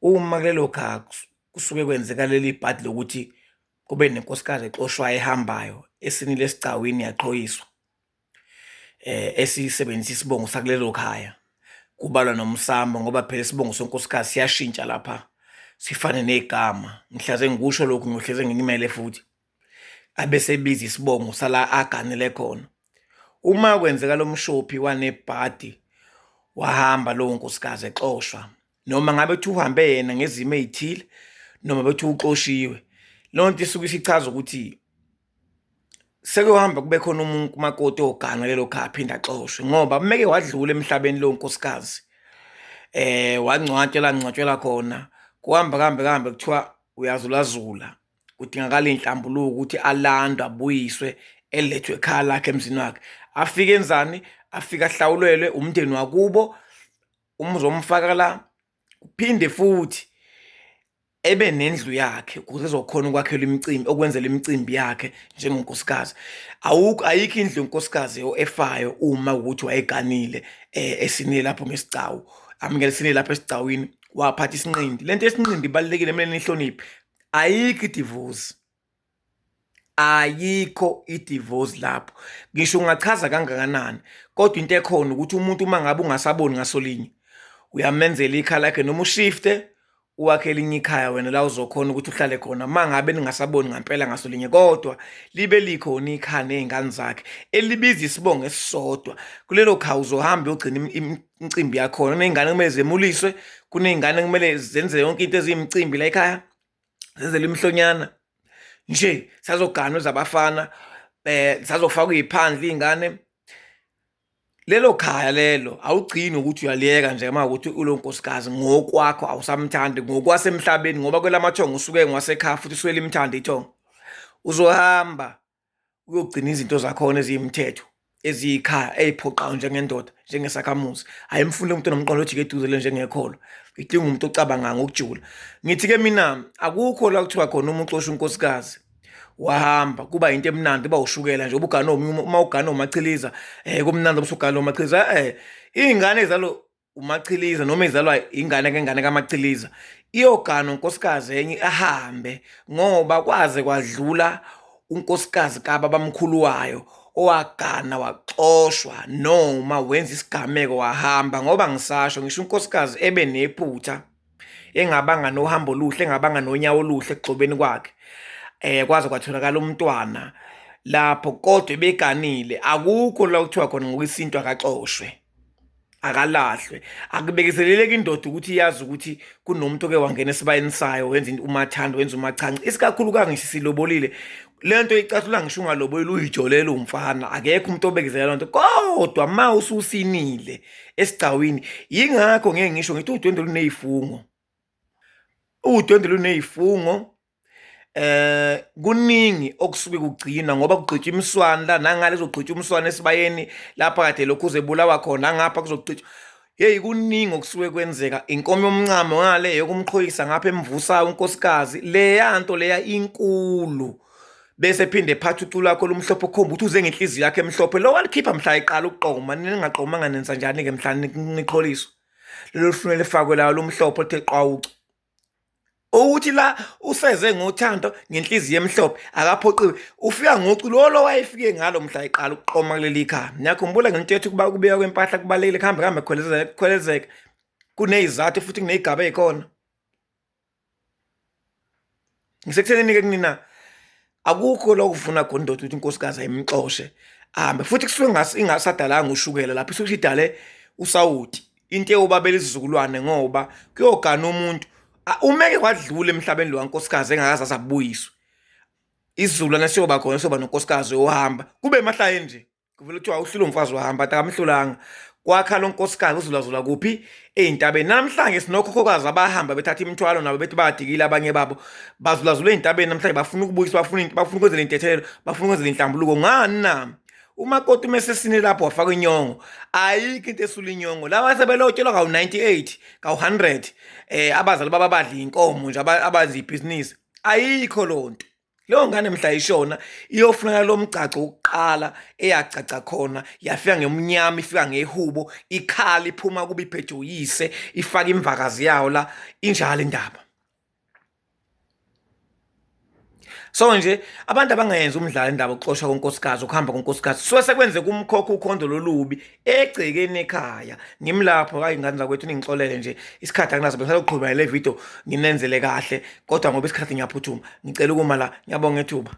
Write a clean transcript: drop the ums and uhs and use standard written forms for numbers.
Uma kulelo khaya kusuke kwenzeka leli bhadi lokuthi kube nenkosikazi exoshwayo ehambayo esinile esigcawini yaqhoyiswa, esisebenzisa isibongo sakulelo khaya, kubalwa nomsamo ngoba phela isibongo senkosikazi siyashintsha lapha, sifane negama. Ngihlaze ngikusho lokhu ngiyohleze ngikumele futhi. Abesebiza isibongo sala aganele khona. Uma kwenzeka lo mshophi wanebhadi wahamba lowo nkosikazi exoshwa, noma ngabe kuthiwa uhambe yena ngezimo ey'thile noma bekuthiwa uxoshiwe, leyo nto isuke isichaza ukuthi sekuyohamba kube khona umuntu umakoti ogana lelo khaya aphinde axoshwe ngoba meke wadlula emhlabeni lowo nkosikazi wangcwatshwa la ngcwatshelwa khona, kuhamba kuhambe kuhambe kuthiwa uyazulazula. Kudingakala iy'nhlambuluko ukuthi alandwe abuyiswe elethwe ekhaya lakhe emzini wakhe. Afike enzani? Afike ahlawulelwe umndeni wakubo, umuzi omfaka la, kuphinde futhi ebe nendlu yakhe ukuze ezokhona ukwakhelwa imicimbi, okwenzela imicimbi yakhe njengonkosikazi. Awukho, ayikho indlu yonkosikazi efayo uma ukuthi wayeganile esinile lapho ngesigcawu, amukele esinile lapho esigcawini waphatha isinqindi. Lento yesinqindi ibalulekile, kumele niyihloniphe. Ayikho idivosi, ayikho idivosi lapho. Ngisho ungachaza kangakanani kodwa into ekhona ukuthi umuntu uma ngabe ungasaboni ngasolinye uyamenzela ikhaya lakhe noma ushifte uwakhe elinye ikhaya wena la uzokhona ukuthi uhlale khona uma ngabe ningasaboni ngampela ngasolinye, kodwa libe likhona ikhaya ney'ngane zakhe elibiza isibongo esisodwa. Kulelo khaya uzohamba uyogcina imicimbi yakhona. Kuney'ngane kumele zemuliswe, kuney'ngane kumele zenze yonke into eziyimicimbi la ekhaya, zenzele imihlonyana nje, sazoganwa ezabafana, sazofakwa iy'phandla iy'ngane. Lelo khaya lelo awugcini ukuthi uyaliyeka nje uma ukuthi ulo nkosikazi ngokwakho awusamthandi ngokwasemhlabeni ngoba kwelamathongo usuke ngwasekhaya futhi usuke limthanda ithongo. Uzohamba uyogcina izinto zakhona eziyimithetho eziyikhaya ey'phoqayo njengendoda njengesakhamuzi. Ayimfuni umuntu onomqondo ojike eduze le njengekholwa, idinga umuntu ocabangayo ngokujula. Ngithi-ke mina akukho la kuthiwa khona uma uxosha unkosikazi wahamba kuba into emnandi, uba ushukela nje ubugane uma ugane umachiliza kumnandi ubusugane umachiliza. Iy'ngane zalo umachiliza noma izalwa ingane kengane kamachiliza iyogana unkosikazi enye ahambe ngoba kwaze kwadlula unkosikazi kababamkhulu wayo owagana waxoshwa noma wenza isigameko wahamba. Ngoba ngisasho ngisho unkosikazi ebe nephutha engabanga nohambo oluhle, engabanga nonyawo oluhle ekugxobeni kwakhe, kwaze kwatholakala umntwana lapho kodwa ebeganile, akukho la kuthiwa khona ngokwesintu akaxoshwe, akalahlwe. Akubekezeleleki indoda ukuthi iyazi ukuthi kunomuntu oke wangena esibayeni sayo wenza into umathanda, wenza umachanci, isikakhulukazi ngisho isilobolile. Le nto icathula ngisho ungalobolile uyijolela umfana, akekho umuntu obekezelela loo nto. Kodwa uma ususinile esigcawini, yingakho ngeke ngisho ngithi udwendwe luney'fungo, udwendwe luney'fungo. Kuningi okusuke kugcina ngoba kugqitshwa imiswani la nangale kuzogqitshwa umswani esibayeni lapha kade lokhu uzebulawa khona, ngapha kuzogqitshwa. Hheyi kuningi okusuke kwenzeka, inkomo yomncamo ngale yokumqhoyisa ngapha emvusayo unkosikazi, leya nto leya inkulu. Bese ephinde ephathe ucu lwakhe olumhlophe okhomba ukuthi uze ngenhliziyo yakhe emhlophe, lo walikhipha mhla eqala ukuqoma, nina ningaqomanga nenza njani-ke mhla niqholiswa? Lelo lifunele lifakwe la lumhlophe oluthe qwawucu. Ukuthi la useze ngothando ngenhliziyo emhlophe akaphoqiwe, ufika ngocu lolo wayefike ngalo mhla eqala ukuqoma kuleli khaya. Niyakhumbula ngento ethi ukuba ukubekwa kwempahla kubalulekile, kuhambe kuhambe kukhwelezeke, kukhwelezeke. Kuney'zathu futhi kuney'gaba ey'khona. Ngisekuthenini-ke kunina, akukho la okuvuna khona indoda ukuthi unkosikazi ayimxoshe ahambe, futhi kusuke ingasadalanga ushukela lapho, isuke isidale usawoti, into eyobabela isizukulwane ngoba kuyogana umuntu. Umeke kwadlula emhlabeni lowa nkosikazi engakaze aze abuyiswe, isizukulwane siyoba khona, siyoba nonkosikazi oyohamba kube emahlayeni nje. Kuvele kuthiwa uhlulwe umfazi wahamba kanti akamhlulanga. Kwakhala unkosikazi uzulazula kuphi? Ey'ntabeni. Namhlanje sinokhokhokazi abahamba bethatha imithwalo nabo bethi badikile abanye babo. Bazulazula ey'ntabeni namhlanje bafuna ukubuyiswa, bafuna bafuna ukwenzela intethelelo, bafuna ukwenzela inhlambuluko. Ngani na? Umakoti uma esesine lapho wafaka inyongo, ayikho into esula inyongo. Laba sebelotshelwa kawu-98, kawu-100, abazali babo abadla iy'nkomo nje, abazi ibhizinisi. Ayikho loo nto. Leyo ngane mhla ishona iyofuneka lo mgcagco wokuqala eyagcagca khona, yafika ngemnyama, ifika ngehubo, ikhala iphuma kuba iphethe uyise, ifaka imvakazi yawo la, injalo indaba. So nje abantu abangayenzi umdlalo indaba ukuxoshwa konkosikazi, ukuhamba konkosikazi, suke sekwenze kumkhokha ukhondo lolubi egcekeni ekhaya. Ngimlapho hayi ngane zakwethu, ningixolele nje isikhathi anginaso, bengisazoqhubeka le video nginenzele kahle, kodwa ngoba isikhathi ngiyaphuthuma, ngicela ukuma la. Ngiyabonga ithuba.